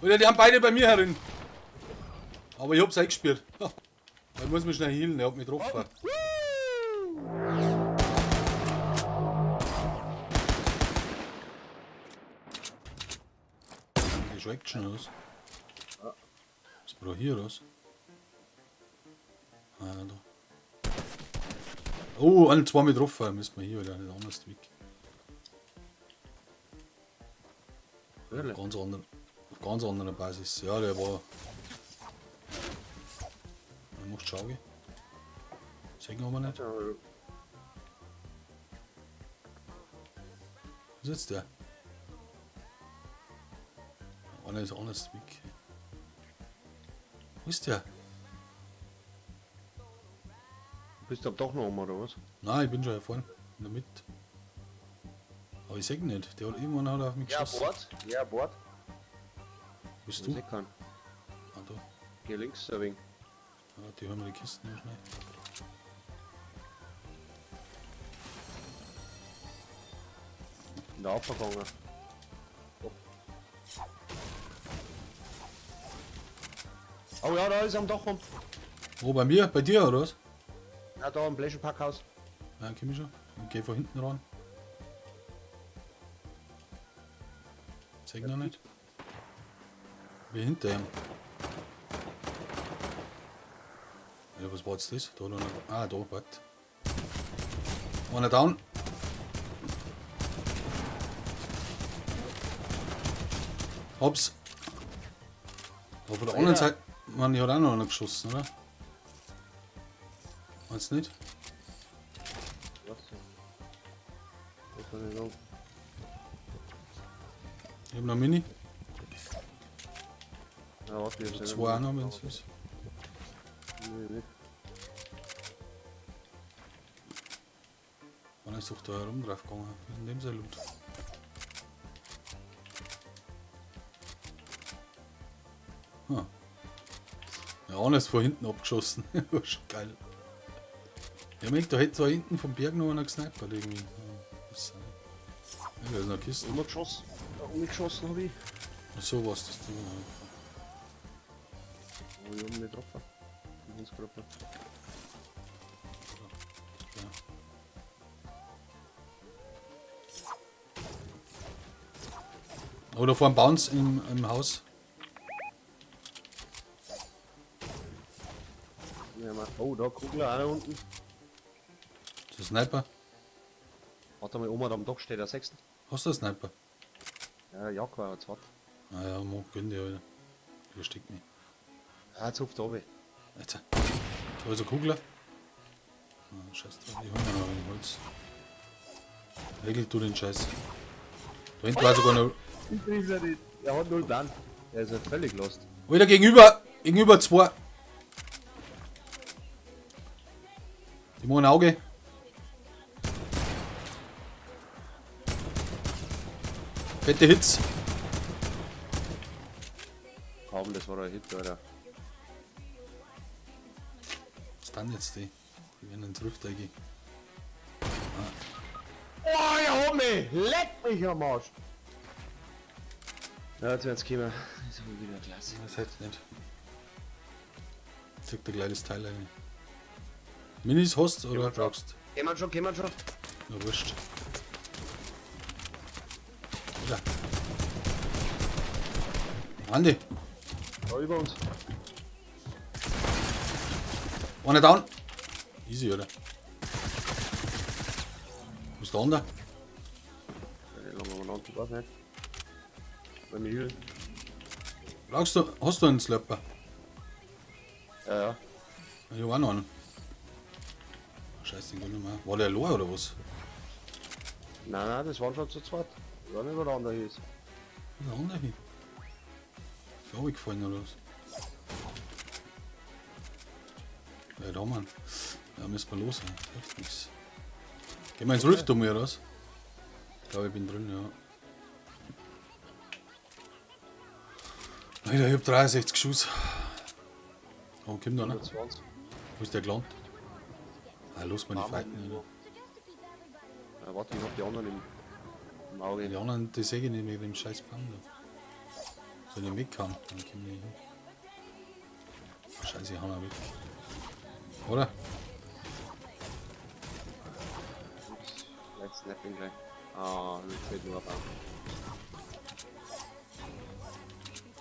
Oder die haben beide bei mir herin. Aber ich hab's eingespielt. Ich muss mich schnell healen, der hat mich getroffen. Die ist Action aus. Was brauch ich hier raus? Ah, da. Oh, alle zwei mit getroffen. Müssen wir hier wieder nicht anders weg. Wirklich? Ganz andere, auf ganz anderer Basis. Ja, der war. Er macht Schauge. Sehen wir nicht. Ja, Was ist jetzt der? Einer ist anders weg. Wo ist der? Bist du am Dach noch oben, oder was? Nein, ich bin schon hier vorne. In der Mitte. Aber ich seh ihn nicht. Der hat irgendwann hat er auf mich Ja, geschossen. Bord. Ja, Bord. Bist Ich du? seh keinen. Ah, da. Geh links ein wenig. Ja, die hören wir die Kisten noch schnell. In der Aufgegangen. Oh ja, da ist er am Dach rum. Wo, bei mir? Bei dir oder was? Ja, da am Blechenpackhaus. Ja, komm ich schon. Ich geh von hinten ran. Zeig noch nicht. Wie hinter ihm. Ja, was war jetzt das? Da noch. Ah, da, warte. Einer down. Hops. Aber von der anderen Alter. Seite, man, die hat auch noch einer geschossen, oder? Meinst du nicht? Was denn? Was soll ich sagen? Ich hab noch Mini. Ja, warte, ich hab's Also zwei auch noch, wenn's ist. Nee, nicht. Einer ist doch da herum drauf gegangen. Wie ist denn dem sein Loot? Hm. Ja, einer ist von hinten abgeschossen. War schon geil. Ja, Mensch, da hätte da hinten vom Berg noch einer gesnipert irgendwie. Ja, das ist ja, da ist noch eine Kiste. Umgeschossen. Umgeschossen hab ich. Ach so was das Ding. Oh, ich hab ihn nicht getroffen. Die Hundsgruppe. Ja. Oder vor dem Bounce im Haus. Ja, Mann. Oh, da Kugel auch da unten. Der Sniper. Warte mal, oben am Dach steht der sechste. Hast du einen Sniper? Ja, Jack war der zweite. Ah ja, mo, gönn dir, Alter. Übersteck mich. Ah, jetzt ruft er runter. Jetzt. Da ist ein Kugler. Ah, scheiß drauf, ich hol mir noch ein Holz. Regel du den Scheiß. Da hinten war sogar noch. Er hat null Plan. Er ist ja völlig lost. Alter, gegenüber! Gegenüber zwei! Die machen ein Auge. Fette Hits. Kaum, das war ein Hit, Alter. Was dann jetzt die? Die werden ins Rift eingehen. Oh, er hat mich! Leck mich am Arsch! Ja, jetzt wird's kommen. Das ist aber wieder klasse. Das hätte nicht. Zeigt der gleiches Teil eigentlich. Minis hast oder brauchst? Gehen wir schon, gehen wir schon. Na wurscht. Oder? Andi, Da über uns. einer down. Easy, oder? Wo ist der andere? Ja, die lange umeinander, ich weiß nicht. Bei mir healen. Brauchst du, hast du einen Slurper? Ja, ja. Ich hab auch noch einen. Scheiße, den gönn ich mir. War der allein oder was? Nein, nein, das waren schon zu zweit. Ich weiß nicht, wo der andere hier ist. Wo ist der andere hin? Ist der gefallen oder was? Ja, da Mann. Ja, müssen wir los, ey. Das hilft nichts. Gehen wir ins Rift um oder was? Ich glaube, ich bin drin, ja. Alter, ich hab 63 Schuss. Oh, kommt da, ne? 120. Wo ist der gelandet? Ah, los mal die fighten, Alter. Ja, warte, ich hab die anderen im Auge. Die anderen, die sehe ich nicht mit dem scheiß Baum da. Soll ich mitkommen? Dann komm ich hin. Scheiße, ich hau noch weg. Oder? Vielleicht snapping gleich. Ah, das fällt nur ab.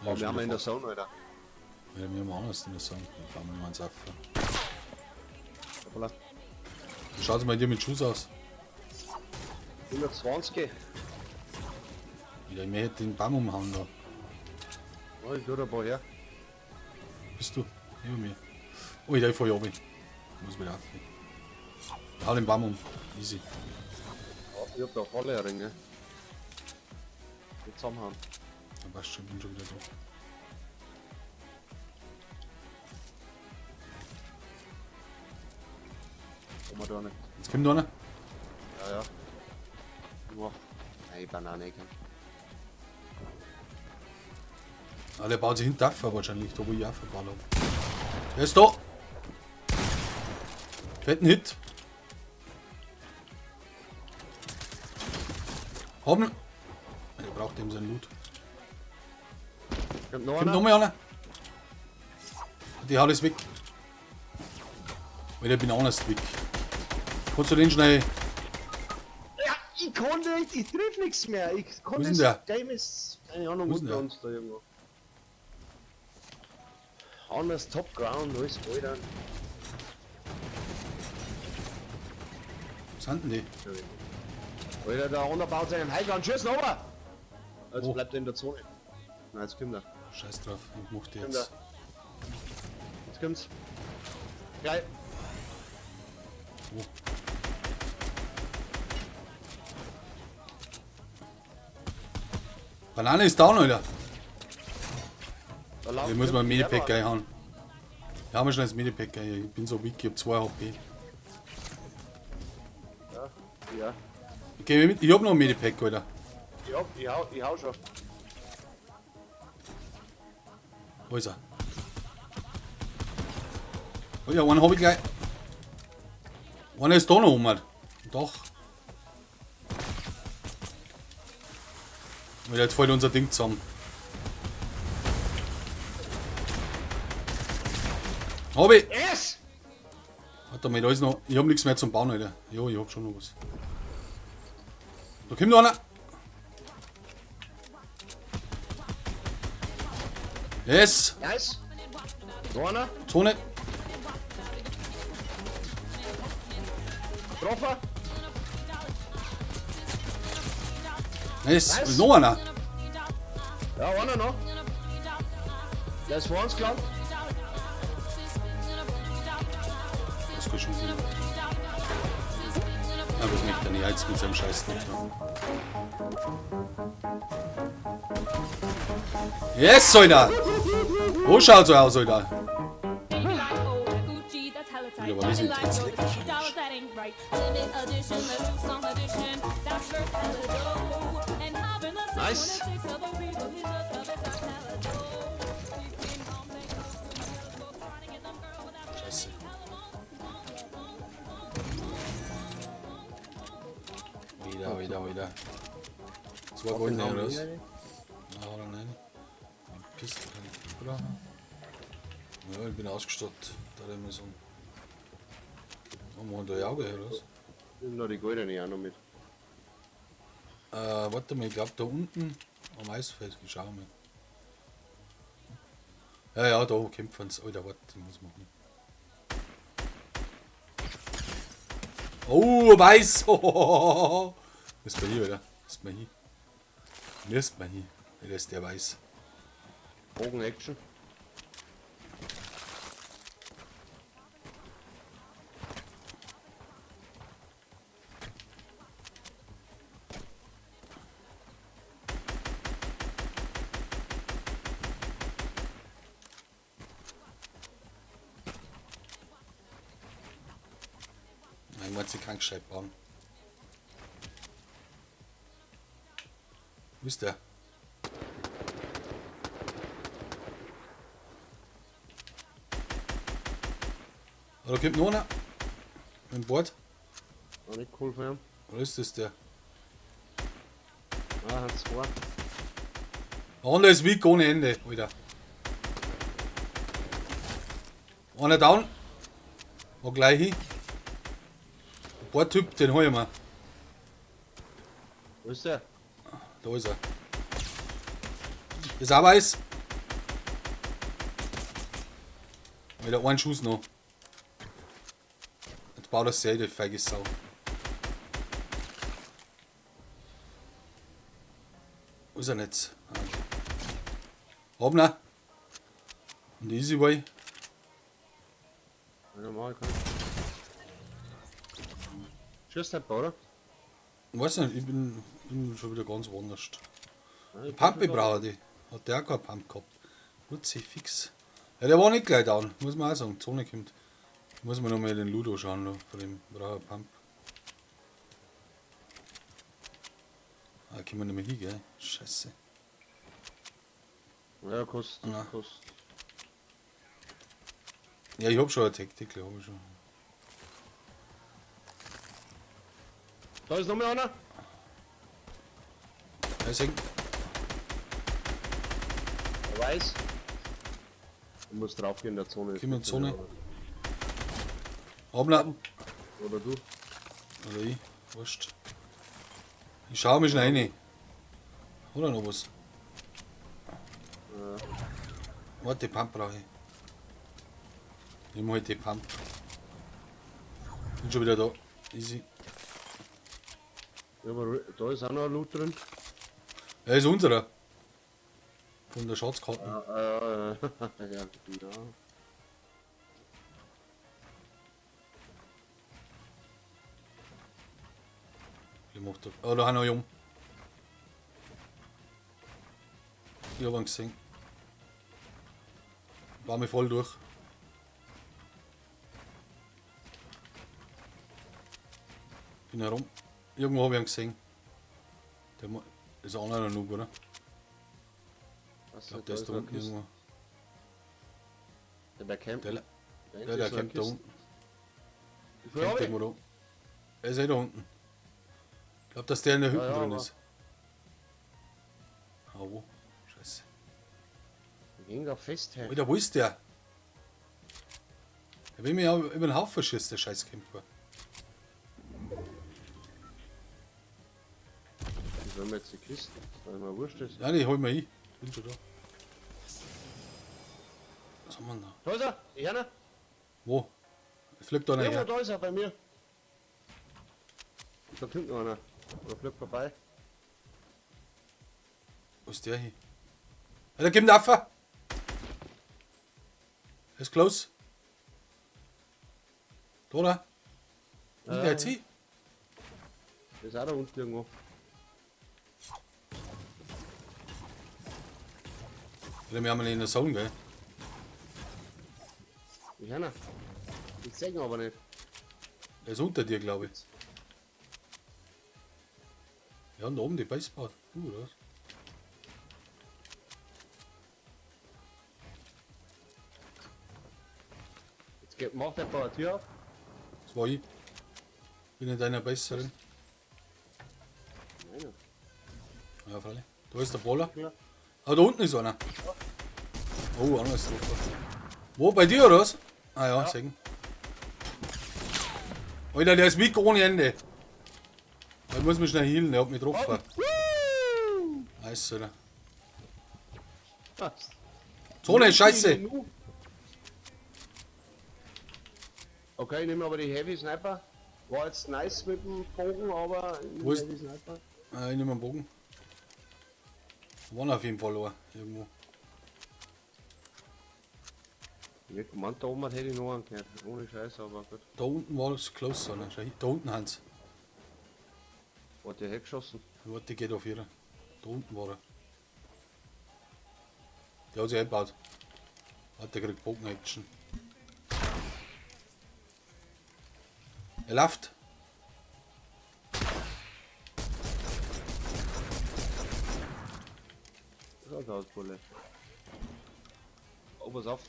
Ja, Aber wir haben in der Zone, Alter. Ja, wir haben anders in der Zone. Da fahren wir mal ins Affe. Hoppala. Wie schaut's mal dir mit Schuss aus? 120. Wieder, mir hätte den Baum umhauen da. Oh, ich tue da ein paar her. Bist du? Neben mir. Oh, ich fahr hier runter. Ich muss wieder auf. Hau den Baum um. Easy. Ich hab da volle Ringe. Die zusammenhauen. Dann passt schon, bin schon wieder da. Kommen wir da nicht. Jetzt kommt einer. Ja, ja. Boah. Ey, Banane, gell. Ah, der baut sich hinten auf, wahrscheinlich, da wo ich auch verbaut hab. Der ist da! Fetten Hit! Haben! Der braucht eben seinen Loot. Kommt noch Kommt einer? nochmal einer! Die haut es weg. Weil ich bin anders weg. Kannst du den schnell. Ja, ich kann nicht, ich triff nichts mehr. Ich kann Wo ist denn das der? Game ist, keine Ahnung, Wo ist denn unter der? uns da irgendwo. Anders Top Ground, alles voll dann. Was sind denn die? Alter, der andere baut seinen Highground, schieß noch runter! Jetzt Wo? bleibt er in der Zone. Nein, jetzt kommt er. Scheiß drauf, ich mach die Kommt jetzt. Jetzt kommt's. Geil. Wo? Banane ist down, Alter. Da lauft Ich muss mal ein der Medipack da. reinhauen. Ja, haben wir schon das Medipack rein. Ich bin so weak, ich hab 2 HP. Ja, ja. Okay, mit. Ich hab noch ein Medipack, Alter. Ich hau schon. Wo ist er? Oh ja, einen hab ich gleich. Einer ist da noch oben. Alter. Doch. Alter, jetzt fällt unser Ding zusammen. Hab ich! Es! Warte mal, da ist noch. Ich hab nichts mehr zum Bauen, Alter. Jo, ich hab schon noch was. Da kommt noch einer! Yes! Nice! Noch einer? Zone! Getroffen? Nice! Nice. Noch einer! Ja, einer noch. Der ist vor uns gelandet. Das kann schon sein. Aber was möchte er nicht jetzt mit seinem Scheiß da. Yes, Alter! Wo schaut's so aus, Alter? Ja, aber wir sind jetzt leck mich am Arsch. Nice. Scheiße. Wieder, wieder, wieder. Zwei goldene, oder was? Nein, hat er nicht. Ein Pistol kann ich brauchen. Ja, ich bin ausgestattet. Da hat er mir so ein. Oh, machen da Auge, oder was? Nimm noch die goldene auch noch mit. Warte mal, ich glaub da unten am Eisfeld. Ich schau mal. Ja, ja, da kämpfen sie. Alter, warte, ich muss machen. Oh, weiß! Muss man hier, oder? Muss man hier. Muss man hier. Das ist der weiß. Bogen Action. Nein, ich wollte sie kein gescheit bauen. Wo ist der? Oh, da kommt noch einer. Mit dem Board. War nicht cool für ihn. Oder ist das der? Ah, hat zwei. Der andere ist weak ohne Ende, Alter. Einer down. War gleich hin. Ein paar Typ, den hol ich mir. Wo ist der? Da ist er. Ist auch weiß. Alter, einen Schuss noch. Jetzt baut er sich die feige Sau. Wo ist er jetzt? Hab ihn. Und easy way. Ja, mach ich kann. Schießt nicht, oder? Weiß nicht, ich bin schon wieder ganz woanders. Ja, ich bin Pumpe schon da. braucht die. Hat der auch keinen Pump gehabt. Gut, fix. Ja, der war nicht gleich down, muss man auch sagen. Zone kommt. Muss man nochmal den Ludo schauen, da. Von dem braucht er Pump. Ah, kommen wir nicht mehr hin, gell? Scheiße. Ja, kostet. Ja. Kostet. Ja, ich hab schon eine Taktik, hab ich schon. Da ist noch mehr einer. Ja, ich seh- Der weiß. Du musst draufgehen in der Zone. Gehen wir in die Zone? Hab ihn. Oder du. Oder ich. Wurscht. Ich schau mich schnell rein. Hat er noch was? Ja. Warte, die Pump brauche ich. Nimm halt die Pump. Bin schon wieder da. Easy. Ja, aber da ist auch noch ein Loot drin. Er ist unserer. Von der Schatzkarte. Ja, ja, genau. Ich mach da. Oh, da haben wir jung. Ich hab ihn gesehen. War mir voll durch. Bin herum. Irgendwo hab ich ihn gesehen. Der ist auch noch genug, oder? Was, Ich glaub, der ist da unten irgendwo. Der campt. Der, Der, der, der campt da unten. Wie viel Campt hab ich? irgendwo da. Er ist eh da unten. Ich glaub, dass der in der Hütte Ja, ja, drin aber- ist. Ah, wo? Scheiße. Ich häng da fest, hey. Alter, wo ist der? Der will mich ja über den Haufen schießen, der scheiß Camper. Wie sollen wir jetzt die Kiste? Weil mir wurscht ist. Ja, die hol mir ein. Bin schon da. Was haben wir denn da? Da ist er! Ich hör ihn. Wo? Fliegt da einer Irgendwo her. da ist er bei mir. Da kommt noch einer. Oder fliegt vorbei. Wo ist der hier? Alter, gib ihn auf! Er ist close. Da, da. Wo ist Ja, der jetzt hin? Der ist auch da unten irgendwo. Alter, wir haben ihn in der Zone, gell? Ich hör ihn. Ich seh ihn aber nicht. Der ist unter dir, glaube ich. Ja, und da oben die Baseball. Du, oder was? Jetzt geht, macht der eine Tür auf. Das war ich. Bin in deiner Base drin. Nein, Ja, freilich. Da ist der Baller. ja. Ah, da unten ist einer. Oh, einer ist drauf. Wo, bei dir oder was? Ah ja, ja. Segen. Alter, der ist weak ohne Ende. Ich muss mich schnell healen, der hat mich getroffen. Oh. Nice, Alter. Was? Zone, Scheiße! Okay, ich nehme aber die Heavy Sniper. War jetzt nice mit dem Bogen, aber ich Wo ist- Heavy Sniper. Ah, ich nehme einen Bogen. Waren auf jeden Fall auch irgendwo. Nicht gemeint, da oben hätte ich noch einen gehört. Ohne Scheiß, aber gut. Da unten war es close, Alter. Schau hier, da unten, Hans. Hat der hergeschossen? Warte, geht auf ihre. Da unten war er. Der hat sich eingebaut. Warte, der kriegt Bogen-Action. Er läuft. Das ist ein Hausbulle. Oh, pass auf.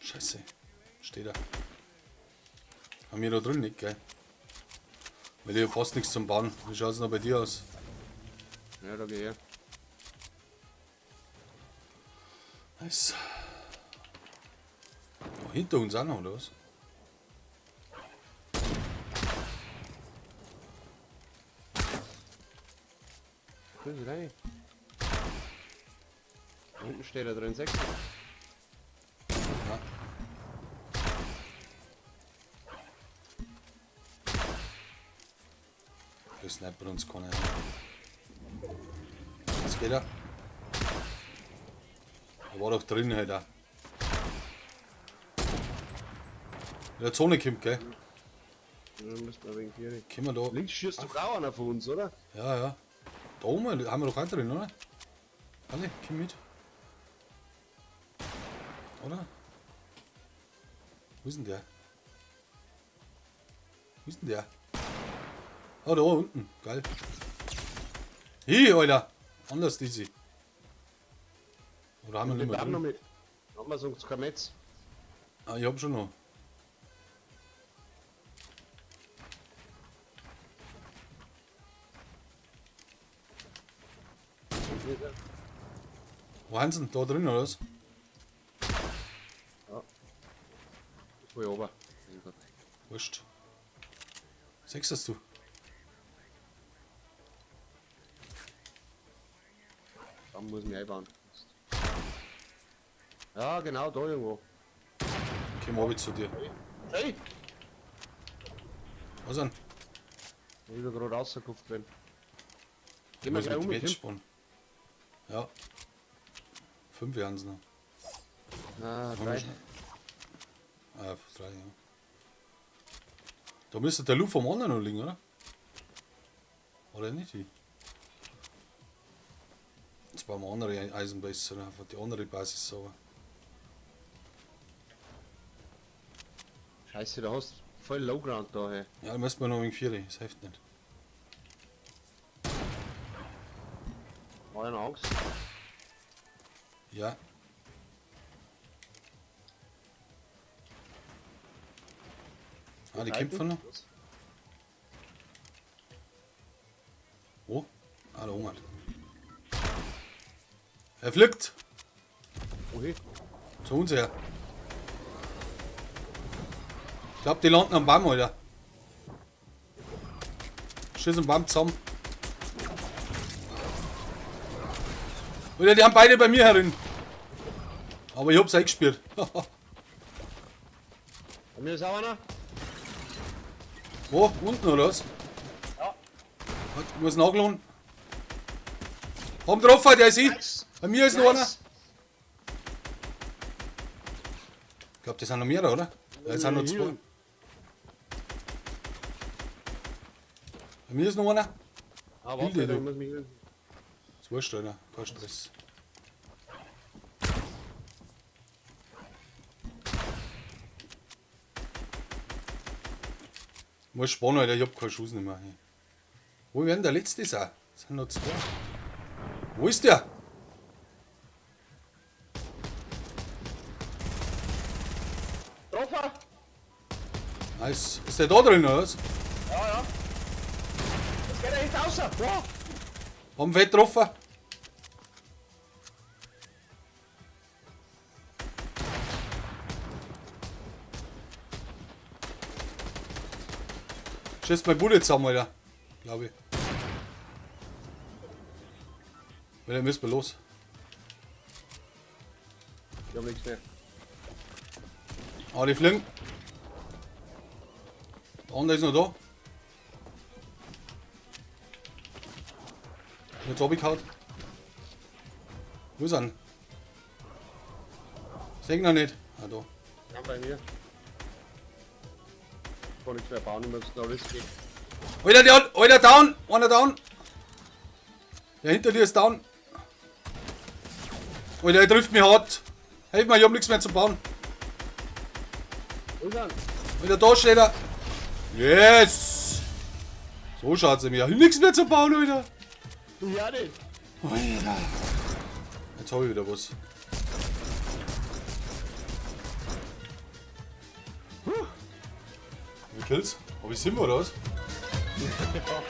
Scheiße. Steht er. Haben wir da drin nicht, gell? Weil ich hab fast nichts zum Bauen. Wie schaut's noch bei dir aus? Ja, da geh ich her. Nice. Oh, hinter uns auch noch, oder was? Grüße rein. Da hinten steht er drin, 6. Ja. Der Sniper uns keiner. Was geht da? Er war doch drin halt auch. In der Zone kommt, gell? Ja, müssen wir wegen Vieri. Können wir da. Links schießt doch auch einer von uns, oder? Ja, ja. Da oben haben wir doch auch drin, oder? Alle, komm mit. Oder? Wo ist denn der? Wo ist denn der? Oh, da unten. Geil. Hi, Alter. Anders easy. Oder haben wir nicht mehr noch drin? mit. Haben wir sonst kein Metz. Ah, ich hab schon noch. Wo haben sie denn? Da drin, oder was? Ja. Voll oben. Wurscht. Sechs du? Dann muss ich mich einbauen. Ja, genau, da irgendwo. Komm mal zu dir. Hey! Was denn? Ich bin gerade rausgekupft bin. Gehen wir gleich um mit spannen. Ja. 5 werden es noch. Ah, 3. Ah, 3, ja. Da müsste der Loot vom anderen noch liegen, oder? Oder nicht? Jetzt bauen wir andere Eisenbase, oder? Einfach die andere Basis sauber. Scheiße, da hast du voll Low Ground da, hey. Ja, da müssen wir noch wegen 4, das hilft nicht. War ja noch Angst. Ja. Ah, die kämpfen noch. Wo? Ah, da oben halt. Er fliegt! Wohin? Zu uns her. Ich glaub, die landen am Baum, Alter. Schieß am Baum zusammen. Alter, die haben beide bei mir herin. Aber ich hab's eingespielt. Bei mir ist auch einer. Wo? Unten oder was? Ja. Warte, ich muss nachladen. Haben getroffen, der ist ich. Nice. Bei mir ist noch einer. Nice. Ich glaub, das sind noch mehrere, oder? Ja, es sind noch zwei. Bei mir ist noch einer. Ah, warte, Hilde, du. ich muss mich healen. Ist wurscht, Alter. Kein Stress. Ich muss spannen, Alter. Ich hab keine Schuss mehr. Hey. Wo werden der letzte sein? Es sind noch zwei. Wo ist der? Treffer! Nice. Ist der da drin, oder was? Ja, ja. Jetzt geht er hinten raus. Wow. Haben fett getroffen. Schießt mein Bude zusammen, Alter. Glaube ich. Weil dann müssen wir los. Ich hab nichts mehr. Ah, die fliegen. Der andere ist noch da. Jetzt hab ich gehauen. Wo ist er? Seh ich noch nicht. Ah, da. Ja, bei mir. Ich kann nichts mehr bauen, ich muss noch risky. Alter, der hat, Alter, down! Einer down! Der hinter dir ist down. Alter, er trifft mich hart. Helf mir, ich hab nichts mehr zu bauen. Wo ist er? Alter, da steht er. Yes! So schaut's mir. Nichts mehr zu bauen, Alter. Ja, nicht. Alter. Jetzt hab ich wieder was. Huh. Wie Kills? Hab ich 7 oder was? Ja.